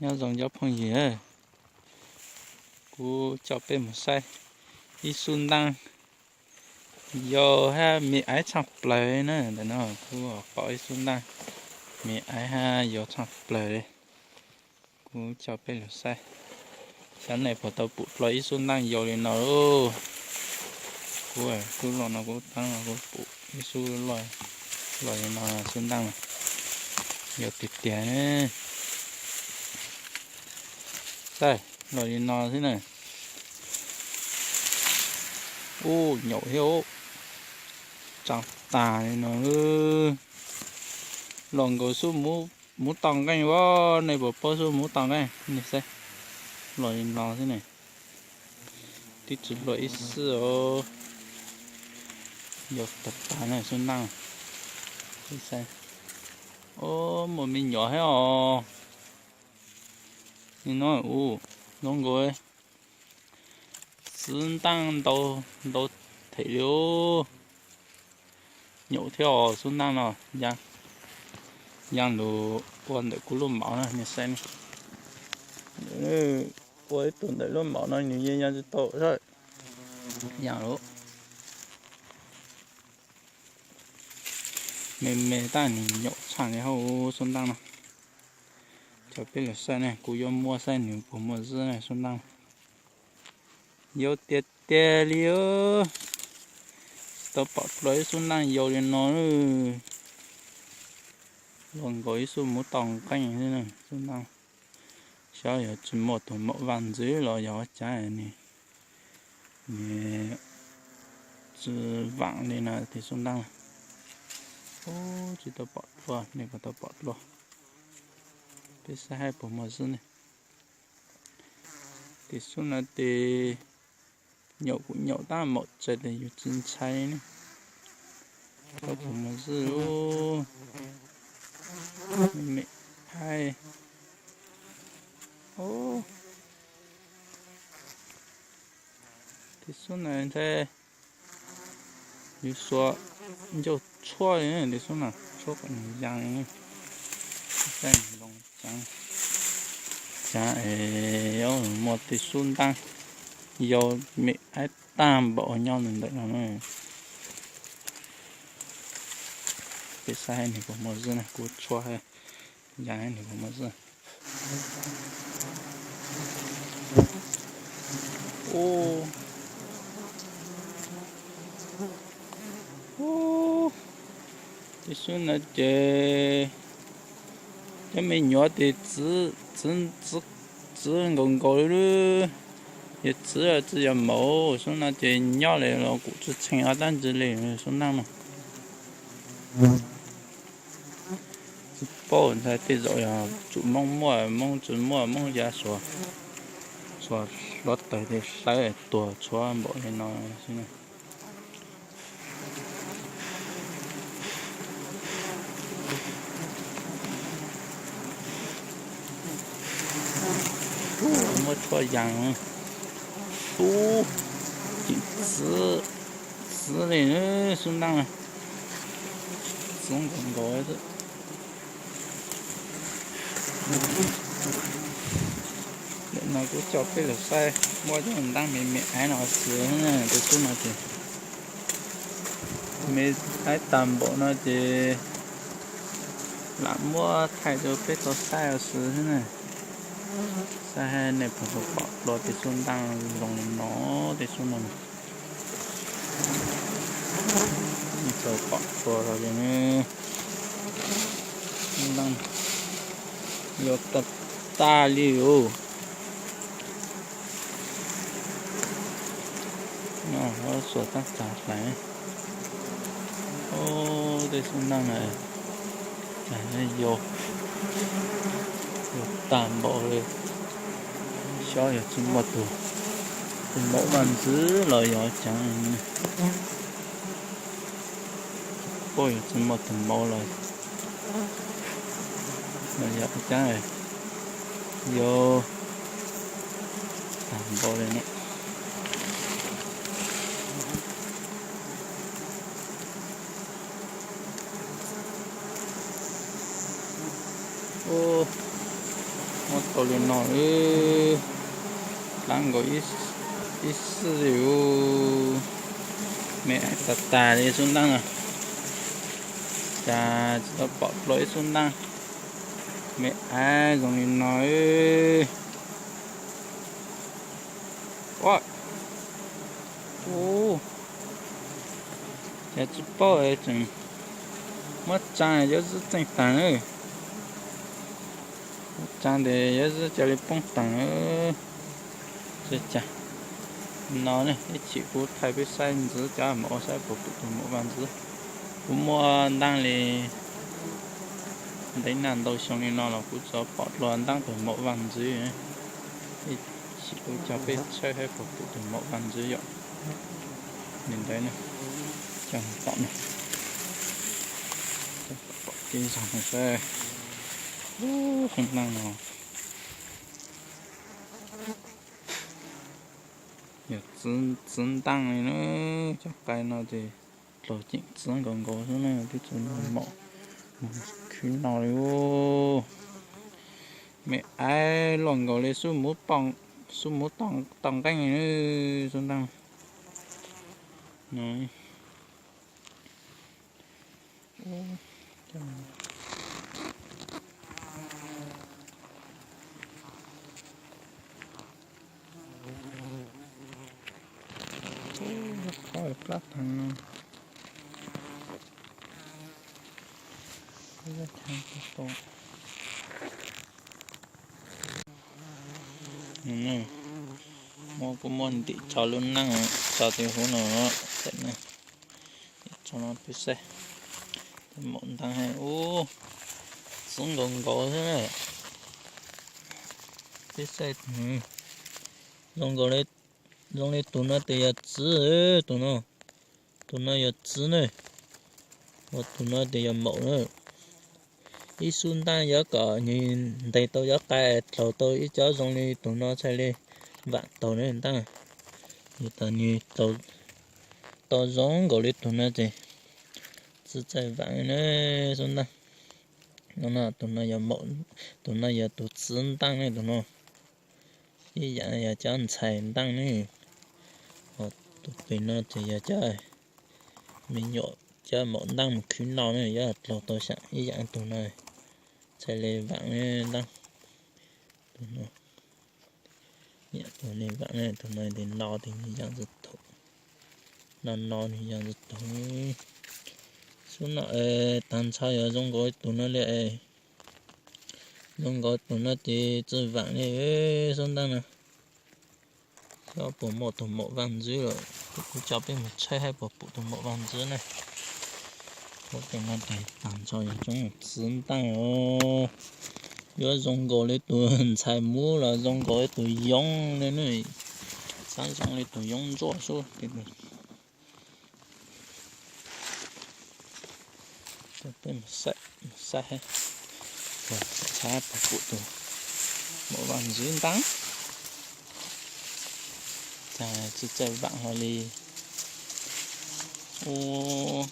Nyob zoo cov phooj ywg, kuv coj peb mus saib ib xub ntaab yau hab me aiv tshaaj plawg na. Ntawm no kuv pom ib xub ntaab me aiv hab yau tshaaj plawg li. Kuv coj peb lug saib, xyov nej puas tau pum dlua ib xub ntaab yau li no. Kuv, kuv loj no kuv taab no kuv pum ib xub loj li no, xub ntaab yau tiag tiag. Saib, loj li no xwb na. Ub, nyaum thiab, tsaav tag li no. Loj nkaus xub muv toj nqeej as, nej puas paub xub muv toj nqeej? Nej saib, loj li no xwb ne. Twb tsi luaj ib xwb os. Yau tag tag na xub ntaab. Saib, o, muaj me nyuam thiab os. Li no, u, zoo nkaus txiv ntaab ntau, ntau them li. Nyaum thiab os xub ntaab no. Yaa lug ua ntawm kuv lub maum na, nej saib ne. Ua ib tug ntawm lub maum no nws yeej yaa tsi tau sab. Yaa lug me me tab nws nyaum tshaj li hauv xub ntaab no. Coj peb lug saib ne, kuv yuav muab saib nws puas muaj zwb ne xub ntaab. Yau tiag tiag li, tsis tau pom dlua ib xub ntaab yau li no. Loj nkaus ib xub muv toj nqeej xwb xub ntaab. Xyov yog tsi muaj tug maum vaaj ntxwv los yog ua caag nws tsi vaam li no tes xub ntaab. Ub, tsis tau pom dlua, nej puas tau pom dlua? Peb saib hab puas muaj zwb ne. Tes xub no tes nyaum kuj nyaum tab maum tsawv tes yus tsi ntshai ne. Tau puas muaj zwb, me me hab. Tes xub na ntshai yus xuas ncauj tshuab li, tes xub na tshuab kom nws yaa li. Saib nws zoo caav, caav es muaj tej xub ntaab yau me aiv tag npaum nyob ntawm no. Peb saib nws puas muaj zwb na, kuv tshuab yaa nws puas muaj zwb. Ub, ub, tej xub no ces cov me nyuam tes txiv, txiv, txiv nkaus nkaus li. Yog txiv tsi yog maum, xub no ces nyob li los kuj tsi tshee ob dlaab ntsis li xub ntaab no. Tsi paub ntshai tej zaum yog tsum Moob muaj, Moob tsi muaj, Moob ya xuas, xuas hluav taws tes hlawv tuag tshuav npaum li no xwb na. Muab tshuab yaa, ub, tseem txiv, txiv li xub ntaab na, txiv nkaus nkaus xwb. Ntawm no kuv coj peb lug saib muab cov ntaab me me aiv no xwb, tes xub no ces me aiv tag npaum no ces lam muab thaij rau peb tau saib xwb na. Saib nej puas tau pom dlua tej xub ntaab zoo li no, tej xub no. Nej tau pom dlua los xub ntaab yau tag tag li os. Xuas tab tag hlais. Ub, tej xub ntaab na, yau, yau tag npaum li. Xyov yog tsi muaj tus, tus maum vaaj ntxwv los yog caav. Paub yog tsi muaj tus maum los, los yog caab, yau tag npaum li no. Ub, muab Tau li no, dlab nkaus ib xwb li. Me aiv tas tas li xub ntaab no, cas tsis tau pom dlua ib xub ntaab. Me aiv zoo li no. Ua, cas tsis paub tseem muab tsaa yuav zwb txeej taag na. Tsaa tes yuav zwb ca li poob taag. Tsi cas, no ne ib chim kuv thaij peb saib ntxiv cov maum ua saib puas pum tus maum vaj ntxwv. Kuv muab ntaab li ntev naj ntau xyoo li no los kuv tsis pom dlua ntaab tus maum vaj ntxwv. Ib chim kuv coj peb tshawb saib puas pum tus maum vaj ntxwv yom. Li ntawd, coj tom no, pom kev zog no saib. Xub ntaab no yog txwv ntaab li na. Cov qai no ces dlaug ceem txwv nkaus nkaus xwb na, twb tsis maum mus khwb no li. Me aiv luaj nkaus li xub muv toj nqeeb li na, xub ntaab no. Khob plab taag no. Muab kuv muab ntim tso lub neej tso tim huv no. Tso no peb saib, maum ntaab ub, txwv nkaus nkaus xwb na. Peb saib, zoo nkaus li, zoo li tus no tes yog txwv, tus no, tus no yog txwv na, ua tus no tes yog maum na. Ib xub ntaab yuav kom nwg ntes tau yuav qai dlaug tau ib cov zoo li tus no txhaj li vaam taug na ntaab. Yog tas nwg dlaug tau zoo nkaus li tus no ces txwv txhaj vaam na xub ntaab. Tus no yog maum, tus no yog tus txwv ntaab na tus no. Ib yaam yog cov ntxhais ntaab ne, ho tus pem no ces yog cov me nyuam, cov maum ntaab mus khwb noj ne, yuav dlaug tau xyaam ib yaam tus no txhaj li vaam ntaab. Tus no, tus no vaam, tus no tes no tes nwg yaam ntxwv thaum, no no nwg yaam ntxwv thaum. Xub no taag nrho yog zoo nkaus tus no li, zoo nkaus tus no tes txwv vaam li xub ntaab na. Xyov puas muaj tus maum vaj ntxwv lawm, kuv coj peb mus tshawb saib puas pum tus maum vaj ntxwv na. Ua tes no tes taag nrho yog coob txwv ntaab os. Yuav zoo nkaus li tus ntxhais muv los zoo nkaus li tus yoob li ne, xaav zoo li tus yoob ntsuab xwb. Peb saib, saib puas pum tus maum vaj ntxwv ntaab. Cas txwv txhaj vaam hlo li. Ua,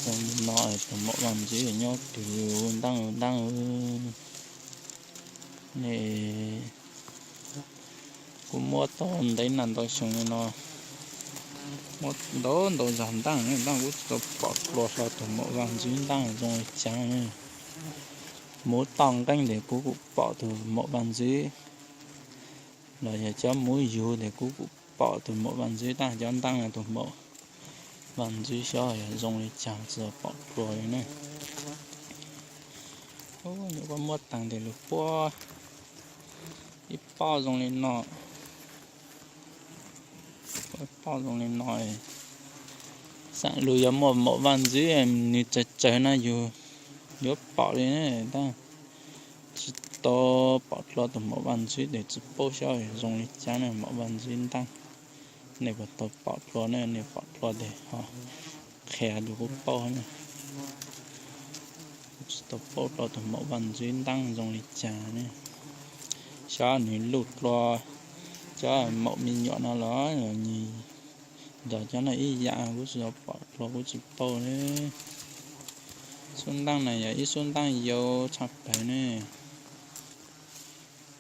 zoo li no tus maum vaj ntxwv nyob twg ntaab ntaab. Ne, kuv muab tau ntev naj ntau xyoo li no, muab ntau ntau zag ntaab, ntaab kuv tsis tau pom dlua hlo tus maum vaj ntxwv ntaab zoo li cas ne. Muv toj nqeeb tes kuv kuj pom tus maum vaj ntxwv, los yog cov muv yug tes kuv kuj pom tus maum vaj ntxwv, tab cov ntaab no tus maum vaj ntxwv xyov yog zoo li cas tsis tau pom dlua li ne. Nyuam qhuav muab taag tes lug puab ib pob zoo li no, ib pob zoo li no. Xaam lug yog muaj maum vaj ntxwv nwg tsawg tsawg no yug yuav pom li ne, tab tsis tau pom dlua tus maum vaj ntxwv tes tsis paub xyov zoo li cas ne. Maum vaj ntxwv ntaab, nej puas tau pom dlua ne? Nej pom dlua tes ho qhia rau kuv paub ne. Kuv tsis tau paub dlua tus maum vaj ntxwv ntaab zoo li cas ne. Xyov nwg luj dlua cov maum me nyuam no los nwg nrog cov no ib yam, kuv tsis tau pom dlua kuv tsis paub ne. Xub ntaab no yog ib xub ntaab yau tshaj plawg ne.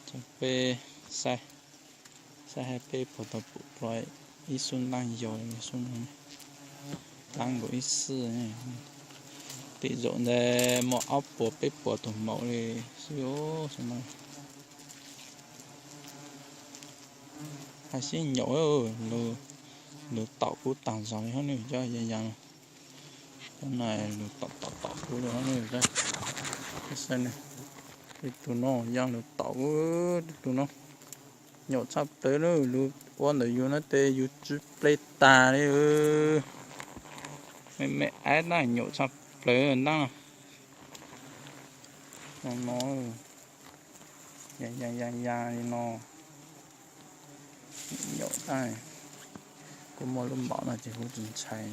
Peb saib, saib hais peb puas tau pum dua ib xub ntaaj yau li xub no. Dlaab nkaus ib xwb. Tim zaum ntawd muaj ob puas peb puas tus maum li xwb os. Hais sib nyaum, lug tom kub taag zog li hab nwg, cov ya ya, cov no lug tom tom tom kub li hab nwg. Ib tug no ya lug tom kub, ib tug no nyaum tshaj plawg na, lug ua ntawm yug no tes yug tsw plej tag li. Me me aib tab nyaum tshaj plawg ntaab no. No no, ya ya ya li no. Nyaum tag, kuv muaj lub mom no ces kuv tsis ntshai.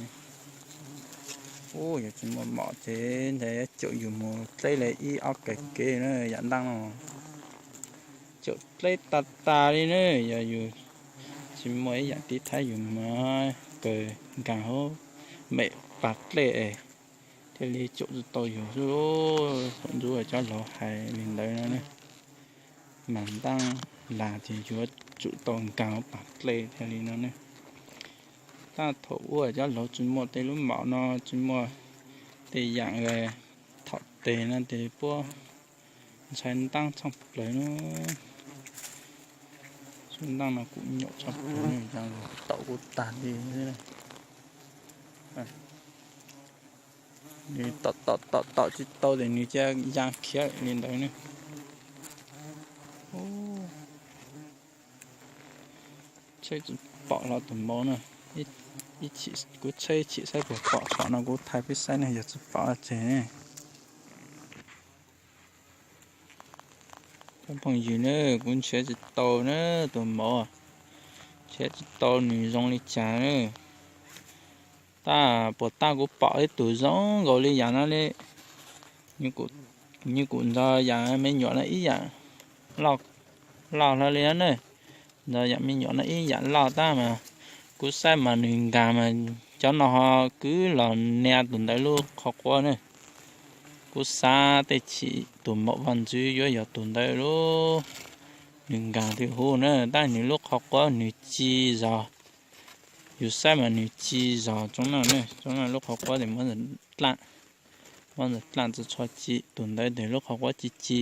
Ub, yog tsis muaj mom ces ntshai caum yug mus dleb li ib ob kawm kev na yam ntaab no. Caum dleb tag tag li na, yog yug tsis muaj ib yaam tiv thaiv yug mas kawg nkaag hab, mem pag dlej es thiaj li caum tsis tau yug xwb. Thaum ntxuv cov laug hais li ntawd no ne, mas ntaab lag ces yuav tsum tau nkaag pag dlej thiaj li no ne. Tab thaum ub cov laug tsis muaj tej lub mom no, tsis muaj tej yaam thaum teg no tes puab ntshai ntaab tshaj plawg na. Xub ntaaj no kuj nyaum tshaj plawg, ya lug tom kuj tag li. Nws tom tom tom tom tsis tau tes nws cia ya khiav li ntawd ne. Tsheb tsis pom los tus maum na. Kuv tsheb ib chim saib puas pom, thaum no kuv thaij peb saib ne, yog tsis pom tseg. Cov phooj ywg na, kuv nrhiav tsis tau na, tus maum nrhiav tsis tau nws zoo li cas na. Tab puas tab kuv pom ib tug zoo nkaus li yam no li, nws kuj nrog yam me nyuam no ib yam loj hlo li na. Nrog yam me nyuam no ib yam loj tab mas kuv saib mas nws nkaag mas cov no ho kwv los nia tus ntawd lub qhov quav ne. Kuv xav tej chim tus maum vaj ntxwv yuav yog tus ntawd lub. Nws nkaag twb huv na, tab nws lub qhov quav nws ci zog. Yus saib mas nws ci zog tsob no, tsob no lub qhov quav tes muab muab ntxawm dlaaj tsi txhua ci, tus ntawd tes lub qhov quav ci ci.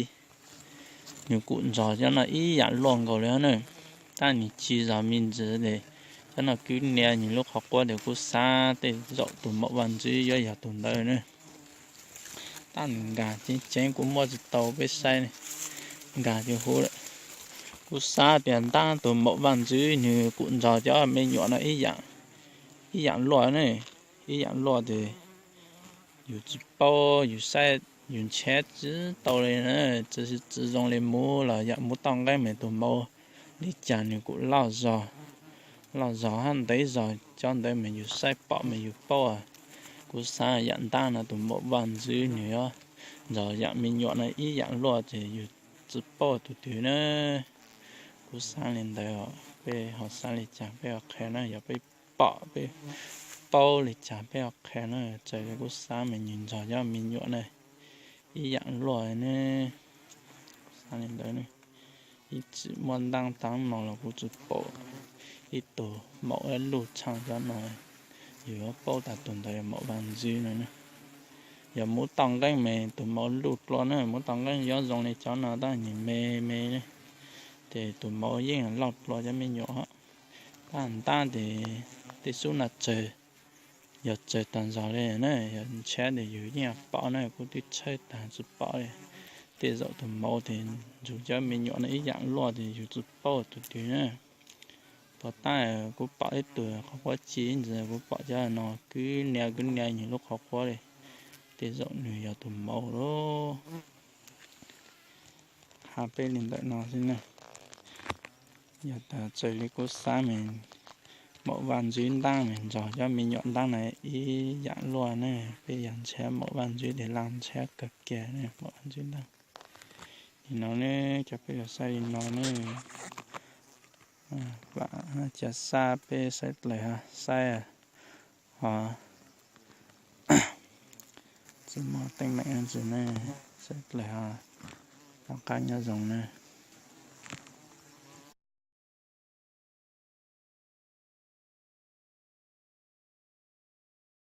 Nws kuj nrog cov no ib yam luaj nkaus li na, tab nws ci zog me ntsis tes cov no kwv nia nws lub qhov quav tes kuv xav tej zaum tus maum vaj ntxwv yuav yog tus ntawd na. Tab nws nkaag ceev ceev kuv muab tsis tau peb saib, nkaag twb huv lawm. Kuv xav tias ntaab tus maum vaj ntxwv nws kuj nrog cov me nyuam no ib yam luaj ne, ib yam luaj tes yus tsis paub, yus saib yus nrhiav tsis tau li na, tsis zoo li muv los yam muv toj nqeeb mas tus maum li cas nws kuj loj zog, loj zog hab ntev zog, cov ntawd mas yus saib pom mas yus paub. Kuv xav yam ntaab no tus maum vaj ntxwv nws yuav nrog yam me nyuam no ib yam luaj ces yus tsis paub tus twg na. Kuv xav li ntawd, peb ho xav li cas peb ho qha na, yog peb pom peb paub li cas peb ho qha na, txawm li kuv xav mas nws nrog cov me nyuam na ib yam luaj ne. Xav li ntawd, ib txwm muaj ntaab taag no los kuv tsis pom ib tug maum luj tshaj cov no. Yus yuav paub tas tus ntawd yog maum vaj ntxwv no na. Yog muv toj nqeeb mas tus maum luj dlua na, muv toj nqeeb yuav zoo li cov no tab nws me me ne, ces tus maum yeej loj dlua cov me nyuam. Tab ntaab tes tej xub no tsawg, yog tsawg tag zog li na, yog nrhiav tes yus yeej pom na, kuv twb tshawb tag tsis pom li. Tej zaum tus maum tes nrug cov me nyuam no ib yam luaj tes yus tsis paub tus twg na. Puas tab kuv pom ib tug qhov quav ci ib ntsis, kuv pom cov no kwv nia kwv nia nws lub qhov quav li, tej zaum nws yog tus maum lauj. Has peb li ntawm no xwb na. Yog tas txawm li kuv xav mas maum vaj ntxwv ntaab mas nrog cov me nyuam ntaab na ib yam luaj na, peb yog nrhiav maum vaj ntxwv tes laj nrhiav kawg kiag na maum vaj ntxwv ntaab. Nim no ne, cov peb los saib li no ne, vam cia sab peb saib dlawg ho saib ho tsis muaj teeb meem ntsis ne, saib dlawg ho tom qab nyob zoo na.